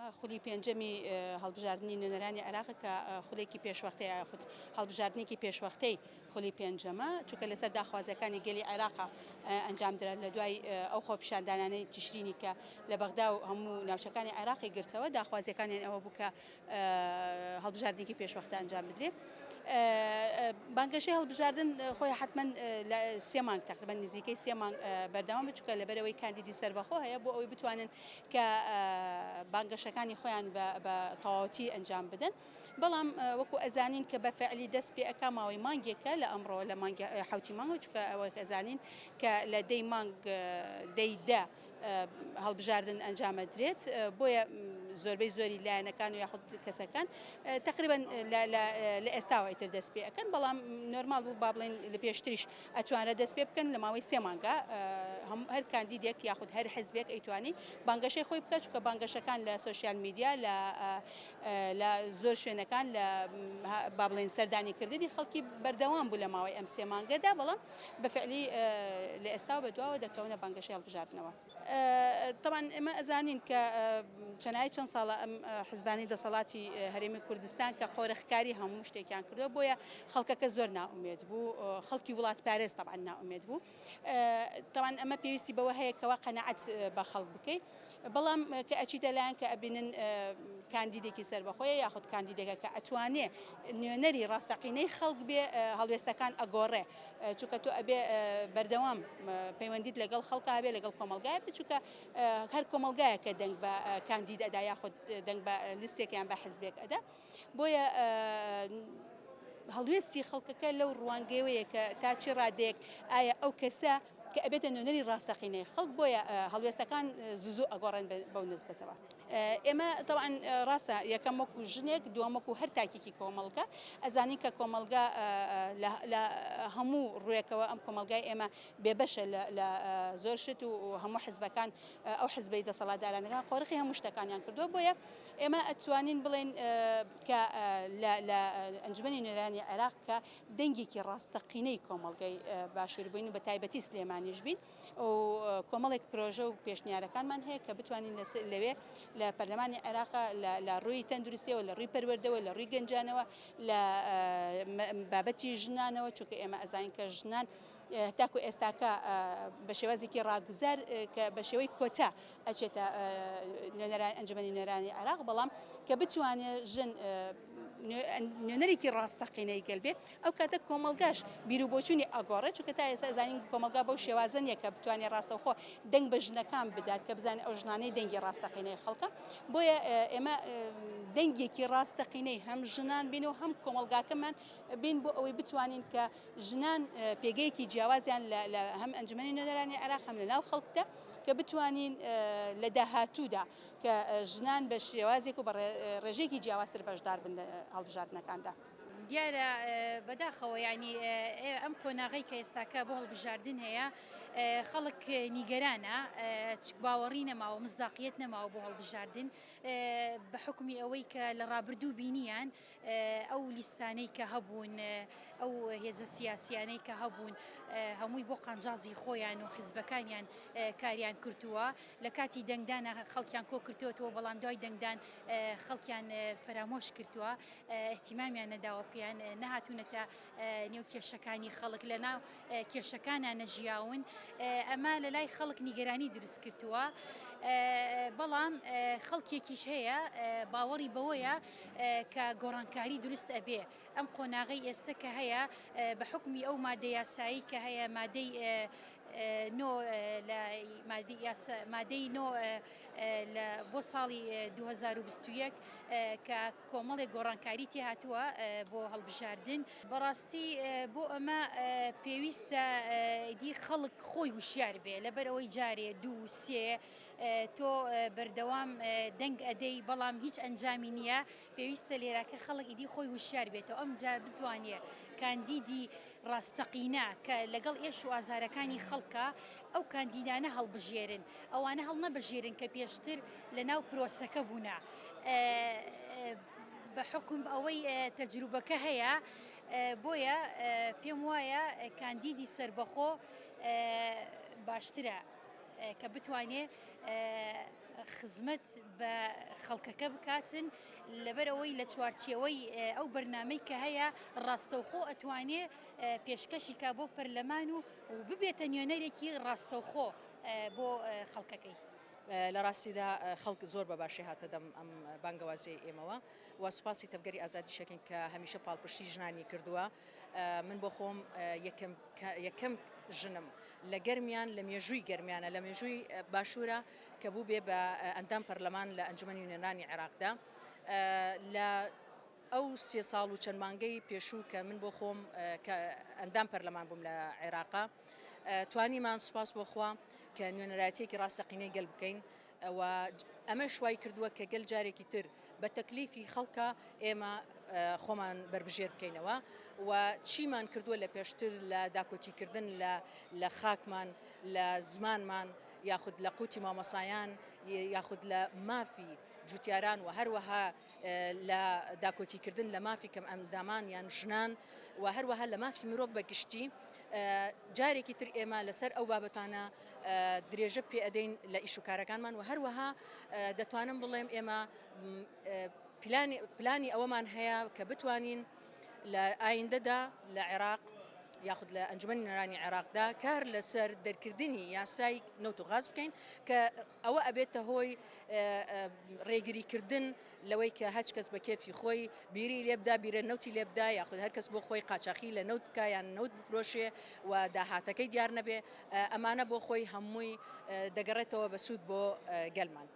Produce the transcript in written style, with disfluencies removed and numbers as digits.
ئەمە خولی پێنجەمی هەڵبژاردنی نوێنەرانی عێراقە کە خولێکی پێشوەختەیە یاخود هەڵبژاردنێکی پێشوەختەی خولی پێنجەمە، چونکە لەسەر داخوازیەکانی گەلی عێراقە ئەنجامدرا لە دوای ئەو خۆپیشاندانانەی تشرینی کە لە بەغدا و هەموو ناوچەکانی عێراقی گرتەوە، داخوازیەکانیان ئەوە بوو کە هەڵبژاردنێکی پێشوەختە ئەنجام بدرێ. بانگەشەی هەڵبژاردن خۆی حەتمەن لە سێ مانگ تقریبا نزیکەی سێ مانگ بەردەوام بێت، چونکە لەبەرئەوەی کاندیدی سەربەخۆ هەیە بۆ ئەوەی بتوانن کە بانگەشەکانی خۆیان بە تەواوەتی ئەنجام بدەن. بەڵام وەکو ئەزانین کە بە فعلی دەست پێ ئەکا ماوەی مانگێکە لە ئەمڕۆ لە مانگی حوتی مانگ چونکە ئەوە ئەزانین کە لە دەی مانگ دەی دە هەڵبژاردن ئەنجامەدرێت بۆیە زۆربەی زۆری لایەنەکان و یاخود کەسەکان تقریبا لە ئێستاوە ئیتر دەست پێ ئەکەن بەڵام نۆرمال بوو با بڵێن لە پێشتریش ئەتوانرا دەست پێ بکەن لە ماوەی سێ مانگا هەر کاندیدێک یاخود هەر حزبێک ئەیتوانی بانگەشەی خۆی بکات چونکە بانگەشەکان لە سۆشیال میدیا لە لە زۆر شوێنەکان لە با بڵێن سەردانی کردنی خەڵکی بەردەوام بوو لە ماوەی ئەم سێ مانگەدا بەڵام بە فعلی لە ئێستاوە بە دواوە دەکەونە بانگەشەی هەڵبژاردنەوە. تەبعەن ئێمە ئەزانین کە چەنای چەند ساڵە ئەم حزبانی دەسەڵاتی هەرێمی کوردستان کە قۆرخکاری هەموو شتێکیان کردووە بۆیە خەڵکەکە زۆر نائومێد بوو خەڵکی وڵات پارێز تەبعەن نائومێد بوو تەبعەن ئەمە پێویستی بەوە هەیە کەوا قەناعەت بە خەڵک بکەیت بەڵام کە ئەچیتە لایەن کە ئەبینن کاندیدێکی سەربەخۆیە یاخود کاندیدێکە کە ئەتوانێ نوێنەری ڕاستەقینەی خەڵک بێ هەڵوێستەکان ئەگۆڕێ چونکە تۆ ئەبێ بەردەوام پەیوەندیت لەگەڵ خەڵکا هەبێ لەگەڵ کۆمەڵگای بێ چونکە هەر کۆمەڵگایە کە دەنگ بە کاندید ئەدا یاخود دەنگ بە لیستێک یان بە حزبێک ئەدا بۆیە هەڵوێستی خەڵکەکە لەو ڕوانگەیەوەیە کە تا چی ڕادەیەک ئایا ئەو کەسە کە ئەبێتە نوێنەری ڕاستەقینەی خەڵک بۆیە هەڵوێستەکان زوو زوو ئەگۆڕێن بەو نسبەتەوە. ئێمە تەبعەن ڕاستە یەکەم وەکو ژنێک دووەم وەکو هەر تاکێکی کۆمەڵگە ئەزانین کە کۆمەڵگە لە هەموو ڕوویەکەوە ئەم کۆمەڵگای ئێمە بێبەشە لە زۆر شت و هەموو حزبەکان ئەو حزبەی دەسەڵاتدارانەکان قۆرخی هەموو شتەکانیان کردووە بۆیە ئێمە ئەتوانین بڵێین کە لە ئەنجومەنی نوێنەرانی عێراق کە دەنگێکی ڕاستەقینەی کۆمەڵگەی باشوور بووین و بە تایبەتی سلێمانیش بین و کۆمەڵێک پرۆژە و پێشنیارەکانمان هەیە کە بتوانین لەوێ لە پەرلەمانی عێراق لە ڕووی تەندروستیەوە لە ڕووی پەروەردەوە لە ڕووی گەنجانەوە لە بابەتی ژنانەوە چونکە ئێمە ئەزانین کە ژنان تاکو ئێستاکە بە شێوازێکی ڕاگوزار کە بە شێوەی کۆتا ئەچێتە نوێنەران ئەنجومەنی نوێنەرانی عێراق بەڵام کە بتوانێت ژن نوێنەرێکی ڕاستەقینەی گەل بێ ئەو کاتە کۆمەڵگاش بیروبۆچوونی ئەگۆڕێت چونکە تا ئێستا زانین کۆمەڵگا بەو شێوازە نییە کە بتوانێت ڕاستەوخۆ دەنگ بە ژنەکان بدات کە بزانێت ئەو ژنانەی دەنگی ڕاستەقینەی خەڵکە بۆیە ئێمە دەنگێکی ڕاستەقینەی هەم ژنان بین و هەم کۆمەڵگاکەمان بین بۆ ئەوەی بتوانین کە ژنان پێگەیەکی جیاوازیان لە هەم ئەنجومەنی نوێنەرانی عێراق هەم لە ناو خەڵکدا کە بتوانین لە داهاتوودا کە ژنان بە شێوازێک و بە ڕێژەیەکی جیاوازتر بەشدار بن لە هەڵبژاردنەکاندا. دیارە بەداخەوە یانی ئەم قۆناغەی کە ئێستاکە بۆ هەڵبژاردن هەیە خەڵک نیگەرانە باوەڕی نەماوە مزداقیەت نەماوە بۆ هەڵبژاردن بە حکومی ئەوەی کە لە ڕابردوو بینیان ئەو لیستانەی کە هەبوون ئەو هێزە سیاسیانەی کە هەبوون هەمووی بۆ قانجازی خۆیان و حزبەکانیان کاریان کردووە لە کاتی دەنگدانە خەڵکیان کۆ کردووەتەوە بەڵام دوای دەنگدان خەڵکیان فەرامۆش کردووە احتیمامیان نەداوە پێیان نەهاتوونەتە نێو کێشەکانی خەڵک لە ناو کێشەکانە نەژیاون ئەمە لە لای خەڵک نیگەرانی دروست کردووە بەڵام خەڵکێکیش هەیە باوەڕی بەوەیە کە گۆڕانکاری دروست ئەبێ ئەم قۆناغەی ئێستا کە هەیە بە حکومی ئەو مادە یاسایی کە هەیە مادەی نۆ لە مادەی نۆ لە بۆ ساڵی 2021 کە کۆمەڵێک گۆڕانکاری تێهاتووە بۆ هەڵبژاردن. بەڕاستی بۆ ئەمە پێویستە ئیدی خەڵک خۆی وشیار بێ لەبەر ئەوەی جارێ دوو سێ تۆ بەردەوام دەنگ ئەدەی بەڵام هیچ ئەنجامی نییە پێویستە لێراکە خەڵک ئیدی خۆی وشیار بێتەوە ئەم جار بتوانێ کاندیدی ڕاستەقینە کە لەگەڵ ئێش و ئازارەکانی خەڵکە ئەو کاندیدانە هەڵبژێرن ئەوانە هەڵنەبژێرن کە پێشتر لەناو پرۆسەکە بوونە بە حوکم ئەوەی تەجروبەکە هەیە بۆیە پێم وایە کاندیدی سەربەخۆ باشترە کە بتوانێ. خزمەت بە خەڵکەکە بکاتن لەبەر ئەوەی لە چوارچێوەی ئەو بەرنامەی کە هەیە ڕاستەوخۆ ئەتوانێ پێشکەشی کا بۆ پەرلەمان و ببێتە نوێنەرێکی ڕاستەوخۆ بۆ خەڵکەکەی. لە ڕاستیدا خەڵک زۆر بە باشی هاتە دەم ئەم بانگەوازیەی ئێمەوە و سوپاسی تەڤگەری ئازادیش ئەکەین کە هەمیشە پاڵپشتی ژنانی کردووە. من بۆ خۆم یەکەم یەکەم ژنم لە گەرمیان لە مێژووی گەرمیانە لە مێژووی باشوورە کە بوو بێ بە ئەندام پەرلەمان لە ئەنجومەنی نوێنەرانی عێراقدا لە ئەو سێ ساڵ و چەند مانگەی پێشوو کە من بۆ خۆم کە ئەندام پەرلەمان بووم لە عێراقا توانیمان سوپاس بۆ خوا کە نوێنەرایەتیەکی ڕاستەقینەی گەل بکەین و ئەمەش وای کردووە کە گەل جارێکی تر بە تەکلیفی خەڵکە ئێمە خۆمان بەربژێر بکەینەوە و چیمان کردووە لە پێشتر لە داکۆکیکردن لە لە خاکمان لە زمانمان یاخود لە قوتی مامۆسایان یاخود لە مافی جوتیاران و هەروەها لە داکۆکیکردن لە مافی کەمئەندامان یان ژنان و هەروەها لە مافی مرۆڤ بە گشتی جارێکی تر ئێمە لەسەر ئەو بابەتانە درێژە پێ ئەدەین لە ئیش و کارەکانمان و هەروەها دەتوانم بڵێم ئێمە پلانی ئەوەمان هەیە کە بتوانین لە ئایندەدا لە عێراق یاخود لە ئەنجومەنی نوێنەرانی عێراقدا کار لەسەر دەرکردنی یاسای نەوت و غاز بکەین کە ئەوە ئەبێتە هۆی ڕێگریکردن لەوەی کە هەچ کەس بە کێفی خۆی بیری لێبدا بیرە نەوتی لێبدا یاخود هەر کەس بۆ خۆی قاچاخی لە نەوت بکە یان نەوت بفرۆشێ و داهاتەکەی دیار نەبێ ئەمانە بۆ خۆی هەمووی دەگەڕێتەوە بە سوود بۆ گەلمان.